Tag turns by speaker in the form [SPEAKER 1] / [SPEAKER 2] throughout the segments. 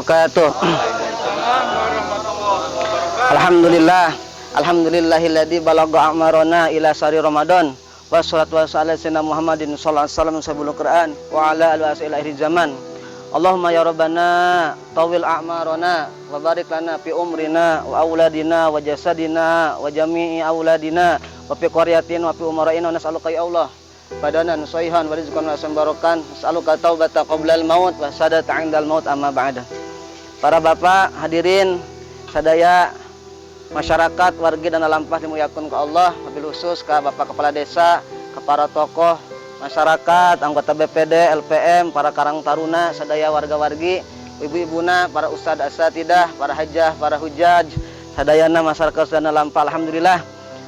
[SPEAKER 1] Wabarakatuh. Alhamdulillah, alhamdulillahilladzi balagha a'marana ila sahri Ramadan. Wassalatu wassalamu ala sayyidina Muhammadin sallallahu alaihi wasallam sahibul Quran wa ala alihi wa sahbihi zaman. Allahumma ya Rabbana tawil a'marana wa barik lana fi umrina wa auladina wa jasadina wa jami'i auladina wa fi qaryatin wa fi umara'ina, nas'aluka ya Allah badanan sahihan wa rizqan wasi'an barakan, nas'aluka taubata qoblal maut wa sadata 'indal maut, amma ba'da. Para bapak hadirin sadaya, masyarakat wargi Dana Lampah dimuliakan ku Allah, wabil khusus ke Bapak Kepala Desa, ke para tokoh masyarakat, anggota BPD, LPM, para Karang Taruna, sadaya warga-wargi, ibu-ibuna, para ustad asatidah, para hajah, para hujaj, sadayana masyarakat Dana Lampah. Alhamdulillah,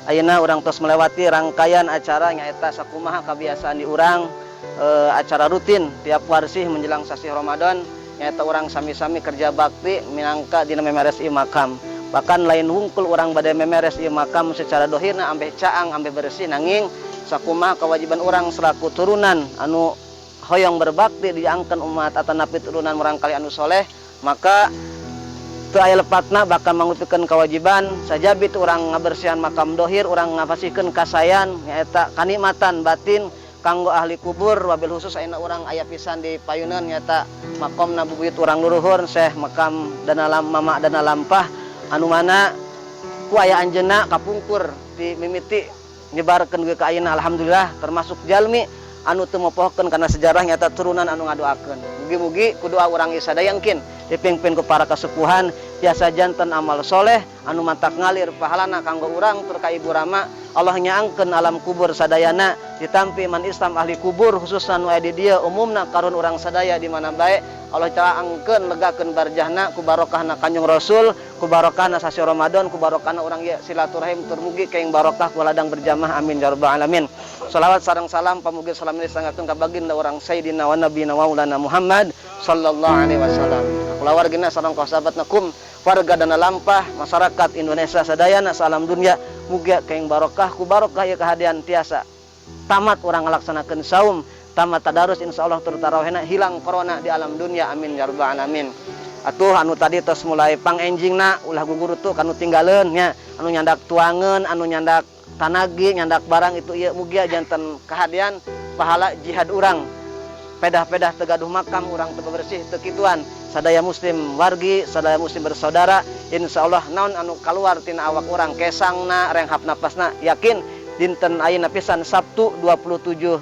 [SPEAKER 1] ayeuna urang tos melewati rangkaian acara, nyaeta sakumaha kebiasaan di urang, acara rutin tiap warsih menjelang sasih Ramadan, nyaeta urang sami-sami kerja bakti minangka dina memeres ieu makam. Bahkan lain wungkul urang bade memeres ieu makam secara dohirna ambeh caang, ambeh bersih, nanging sakumaha kewajiban urang selaku turunan anu hoyong berbakti diangkan umat atau napi turunan murangkali anu soleh, maka teu aya lepatna, bahkan mangrupikeun kewajiban sajabi teu urang ngabersihan makam dohir, urang ngapasihkeun kasayan, nyaeta kanikmatan batin kanggo ahli kubur. Wabil khusus ayeuna urang aya pisan di payunan, nyaeta makomna bubuyut urang luhur Syekh makam Dana Mama Dana Lampah, anu mana ku aya anjeunna kapungkur di mimiti nyebarkeun ge ka ayeuna. Alhamdulillah, termasuk jalmi anu teu mopohkeun kana sejarah, nyata turunan anu ngadoakeun. Mugi-mugi ku doa urang ieu sadaya, engkin dipimpin ku para kasepuhan, biasa janten amal soleh anu mantak ngalir pahalana kanggo urang tur ka ibu rama. Allah nyaangkeun alam kubur sadayana, ditampi iman Islam ahli kubur, khususna nu aya di dieu, umumna karun urang sadaya di mana bae, Allah caangkeun, legakeun barjahna ku barokahna Kanjeng Rasul, ku barokahna sasi Ramadan, ku barokahna urang ieu silaturahim, tur mugi kenging barokah ku ladang berjamaah. Amin ya rabbal alamin. Salawat sareng salam pamugi salam ini sanggakeun ka baginda urang Sayyidina wa Nabiyina wa Maulana Muhammad sallallahu alaihi wasallam, kulawargina sareng sahabatna, kum warga Dana Lampah, masyarakat Indonesia sadayana, salam dunia. Mugia kenging barokah ku barokah ieu kahadean, tiasa tamat urang ngalaksanakeun saum, tamat tadarus, insyaallah tur tarawihna, hilang corona di alam dunia. Amin ya rabbal alamin. Atuh anu tadi tos mulai pangenjingna, ulah gugurutu kanu tinggaleun nya, anu nyandak tuangeun, anu nyandak tanagi, nyandak barang itu ieu, mugia janten kahadean pahala jihad urang, pedah-pedah teu gaduh makam urang teu bersih, teu kituan. Sadaya muslim wargi, sadaya muslim bersaudara, insyaallah naon anu keluar tina awak urang, kesangna, renghap napasna, yakin dinten ayeuna pisan Sabtu 27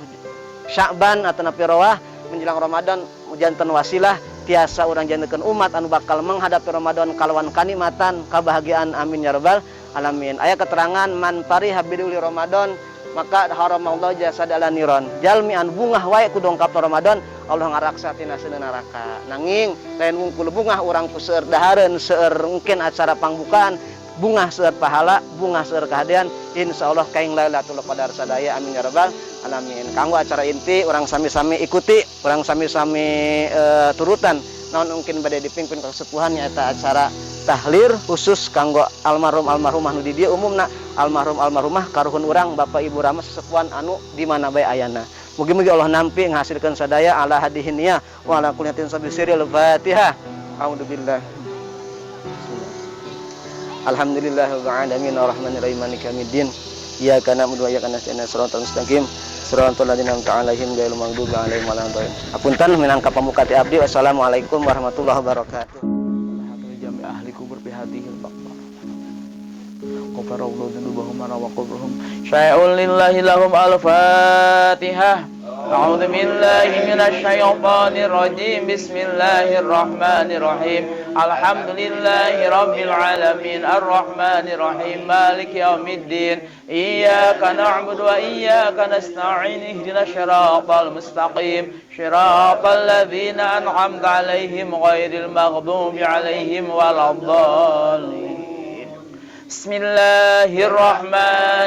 [SPEAKER 1] Sya'ban atau napi rawah menjelang Ramadan, janten wasilah tiasa urang jantenkeun umat anu bakal menghadapi Ramadan kalawan kanikmatan, kebahagiaan. Amin ya rabbal alamin. Aya keterangan man fariha bidukhuli Ramadan maka haramallahu jasad ala niron, jalmi anu bungah wae ku dongkap Ramadan, Allah ngaraksa tina seuneu neraka. Nanging lain wungkul bungah urang ku seueur dahareun, seueur mungkin acara pangbukaan, bungah seueur pahala, bungah seueur kahadean, insyaallah kaing Lailatul Qadar sadaya. Amin ya rabbal alamin. Kanggo acara inti, urang sami-sami ikuti, urang sami-sami turutan naon mungkin bade dipimpin kesepuhan, nyaeta acara tahlir khusus kanggo almarhum almarhumah nu di dieu, umumna almarhum almarhumah karuhun urang, bapak ibu rama, sesepuhan anu di mana bae ayana. Mugi-mugi Allah nampi ngahasilkeun sadaya ala hadihi niyah wa ala kulli niyatin sabisiril Fatihah. A'udzubillah. Alhamdulillahirabbil alamin arrahmanir rahim maliki yaumiddin. Iyyaka na'budu wa iyyaka nasta'in, siratal mustaqim. Siratal ladzina an'amta 'alaihim ghairil maghdubi 'alaihim waladdallin. Apunten minangka pamuka ti abdi. Wassalamualaikum warahmatullahi wabarakatuh.
[SPEAKER 2] Jami ahli kubur fi hadhil maqbarah. Ghafarallahu dzunubahum wa qabruhum syai'un lillahi lahum. Al-Fatihah. أعوذ بالله من الشيطان الرجيم. بسم الله الرحمن الرحيم. الحمد لله رب العالمين. الرحمن الرحيم. مالك يوم الدين. إياك نعبد وإياك نستعين. اهدنا الصراط المستقيم. صراط الذين أنعمت عليهم غير المغضوب عليهم ولا الضالين. بسم الله الرحمن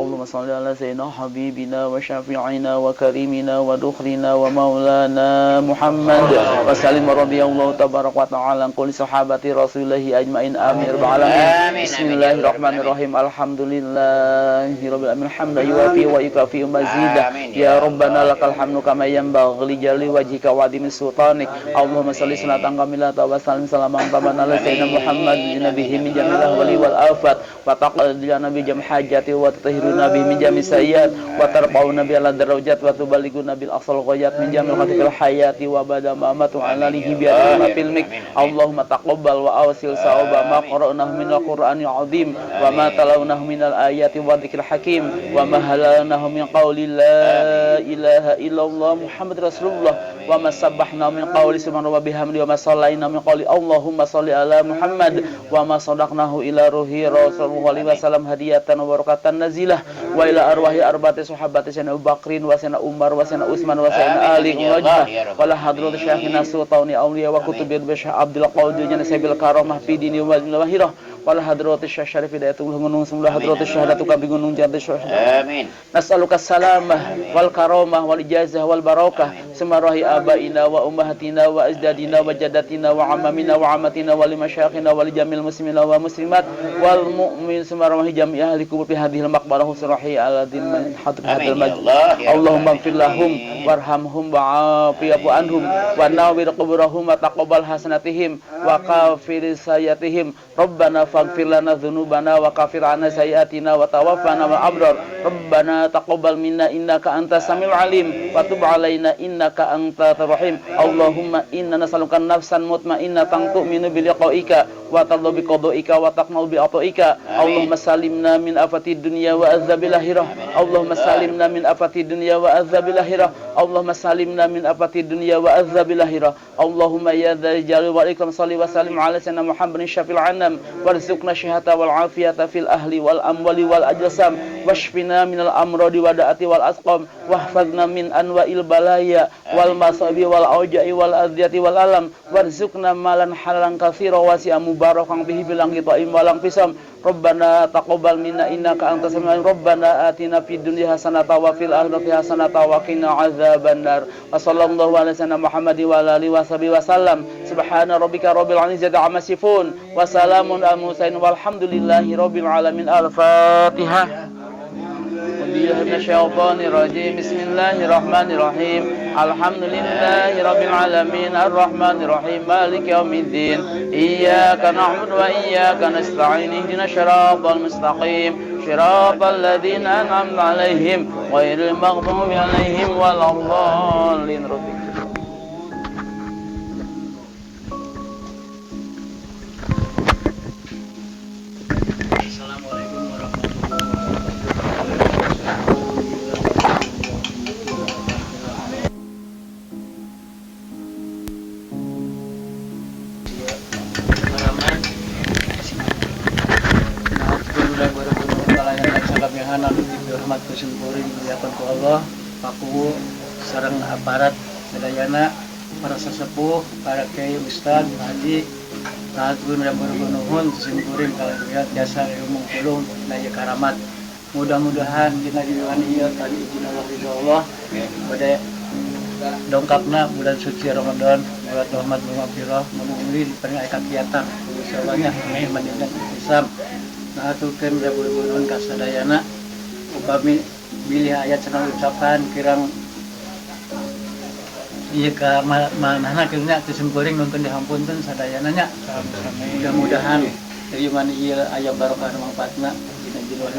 [SPEAKER 2] Allahumma shalli ala sayyidina habibina wa syafi'ina wa karimina wa dukhrina wa maulana Muhammad wa sallim radhiyallahu tabaraka wa ta'ala an kulli sahabati rasulillahi ajmain amin ya rabbal alamin. Bismillahirrahmanirrahim. Alhamdulillahi rabbil alamin hamdan yuwafi wa yukafi mazidah. Ya rabbana lakal hamdu kama yanbaghi li jalali wajhika wa azimi sultanik. Allahumma shalli salatan kamilatan wa sallim salaman taman ala sayyidina Muhammad nabihi min jamil ahwali wal afat wa taqdi lana bi jam hajati wa tutahhiruna bi min jami sayyiat wa tarfa'una bi ala darajat wa tubalighuna bil aqsal ghayat min jamil khatifil hayati wa bada ma matu ala lihi bi adama fil mik. Allahumma taqabbal wa awsil sawaba ma qara'nahu minal qur'anil azim wa ma talawnahu minal ayati wa dzikril hakim wa ma halalnahu min qawli la ilaha illallah Muhammad Rasulullah wa ma sabbahna min qawli subhana wa bihamdi wa ma sallaina min qawli Allahumma shalli ala Muhammad wa ma sadaqnahu ila ruhi Rasulullah alaihi wasallam hadiyatan wa barakatan nazilah wa ila arwahi arba'ati sahabati sayyidina Abu Bakrin wa sayyidina Umar wa sayyidina Utsman wa sayyidina Ali wa la hadrat syekhina sultani awliya wa kutubil basyah Abdul Qadir janasabil karamah fi dini wa lahirah wa la hadrat syekh Syarif Hidayatullah gunung semula hadrat syahadatu kabi gunung jati syahada.
[SPEAKER 3] Amin.
[SPEAKER 2] Nas'aluka salamah wal karamah wal ijazah wal barakah semarahi abaina wa ummahatina wa ajdadina wa jaddatina wa amamina wa amatina wa limasyakhina wa li jamil muslimina wa muslimat wal mu'min semarahi jami ahli kubur fi hadhil maqbarah surahi ala din man hadhil majid. Allahumma ighfir lahum warhamhum wa'afi anhum wa nawwir quburahum wa taqabbal hasanatihim wa kafir sayatihim. Rabbana faghfir lana dzunubana wa kafir anna sayiatina wa tawaffana ma'al abrar. Rabbana taqabbal minna innaka antas samiul alim wa tub alaina innaka antat rahim. Allahumma inna nas'aluka nafsan mutmainnatan tu'minu bi liqa'ika wa tarda bi qada'ika wa taqna'u bi ata'ika. Allahumma salimna min afati dunya wa azabil akhirah. Allahumma salimna min afati dunya wa azabil akhirah. Allahumma salimna min afati dunya wa azabil akhirah. Allahumma ya dzal jalali wal ikram shalli wa sallim ala sayyidina Muhammadin syafil anam warzuqna syihata wal afiyata fil ahli wal amwali wal ajsam washfina minal amradi wa da'ati wal asqam wahfazna min anwa'il balaya wal masabi wal auja'i wal adiyati wal alam warzuqna malan halalan katsira wasi'a mubarakan bihi bilang qita'im walang fisam. Rabbana taqabbal minna innaka antas samiul alim. Rabbana atina fid dunya hasanatan wa fil akhirati hasanatan wa qina adzabannar. Wa sallallahu ala sayyidina Muhammad wa ala alihi washabihi wasallam. Subhana rabbika rabbil izzati amma yasifun wa salamun alal mursalin walhamdulillahi rabbil alamin. Al-Fatihah. Minasyaitonirrajim. Bismillahirrahmanirrahim. Alhamdulillahi rabbil alamin arrahmanirrahim maliki yaumiddin. Iyyaka na'budu wa iyyaka nasta'in. Ihdinas siratal mustaqim. Siratal ladzina an'amta 'alaihim ghairil maghdubi 'alaihim waladdallin.
[SPEAKER 1] Assalamualaikum warahmatullahi wabarakatuh. Ku Allah paku sareng aparat sadayana para sesepuh para kiai ustad haji taat nuhun simkuring kalayan jasa ilmu pulung na ieu karamat. Mudah-mudahan dina diwan ieu tadi izin Allah ridho Allah pada dongkapna bulan suci Ramadan bulan rahmat maghfirah mugi dipering aya kagiatan insyaallah amin madinah Islam. Nah aturkeun nuhun ka sadayana upami bilih ayat cenah ucapan kirang ieu ka manahna kieu nya teu simkuring nonton dihampunten sadayana nya. Mudah-mudahan ieu ieu aya barokah manfaatna dina jiwa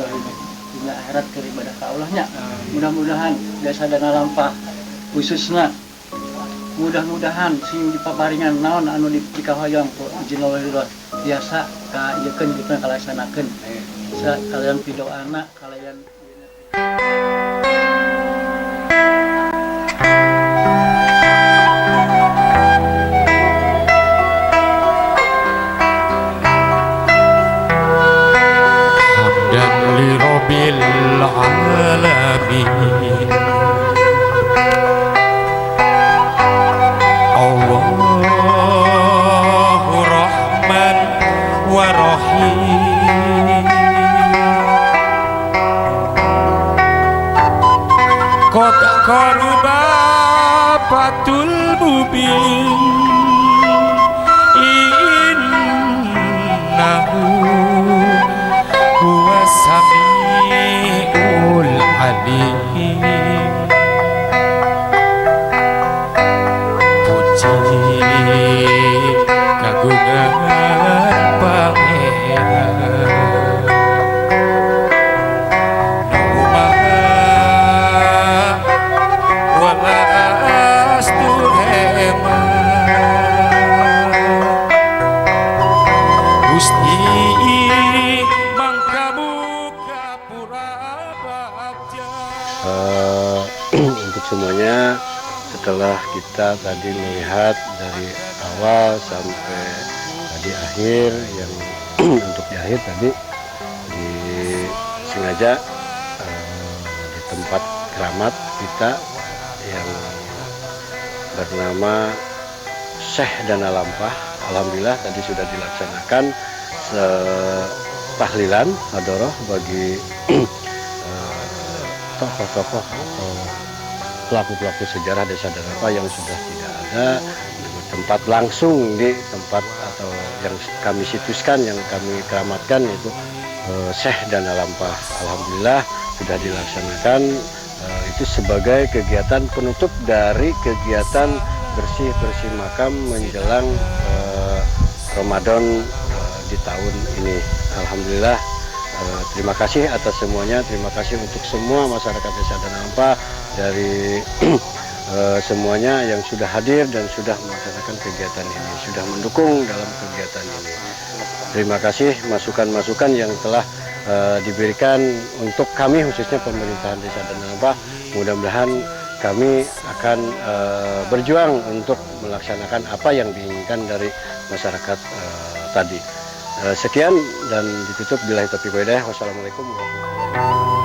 [SPEAKER 1] dina akhirat keur ibadah ka Allah nya. Mudah-mudahan jasa dana lampah khususna mudah-mudahan sing dipaparingan naon anu dikahoyong ku izin Allah biasa ka ieukeun kitu kalaksanakeun. Kalian pidoana kalian
[SPEAKER 4] hamdan li rabbil alamin. Allahu Rahman wa Rahim. Qaruba fatul mubin innahu huwa samiul alim. Puji kagungan Pangeran Nu Maha Welas tur hebat Gusti mangkamuka pura bagja.
[SPEAKER 5] Untuk semuanya, setelah kita tadi melihat dari awal sampai tadi akhir, yang untuk di akhir tadi disengaja di tempat keramat kita yang bernama Syekh Dana Lampah. Alhamdulillah tadi sudah dilaksanakan tahlilan hadoroh bagi tokoh-tokoh atau pelaku-pelaku sejarah Desa Danapah yang sudah tidak ada tempat langsung di tempat atau yang kami situskan, yang kami keramatkan, yaitu Syekh Dana Lampah. Alhamdulillah sudah dilaksanakan itu sebagai kegiatan penutup dari kegiatan bersih-bersih makam menjelang Ramadan di tahun ini. Alhamdulillah, terima kasih atas semuanya, terima kasih untuk semua masyarakat Desa Dana Lampah dari semuanya yang sudah hadir dan sudah melaksanakan kegiatan ini, sudah mendukung dalam kegiatan ini. Terima kasih masukan-masukan yang telah diberikan untuk kami, khususnya pemerintahan Desa Dana Lampah. Mudah-mudahan kami akan berjuang untuk melaksanakan apa yang diinginkan dari masyarakat tadi. Sekian dan ditutup, billahi taufiq wa hidayah. Wassalamualaikum warahmatullahi wabarakatuh.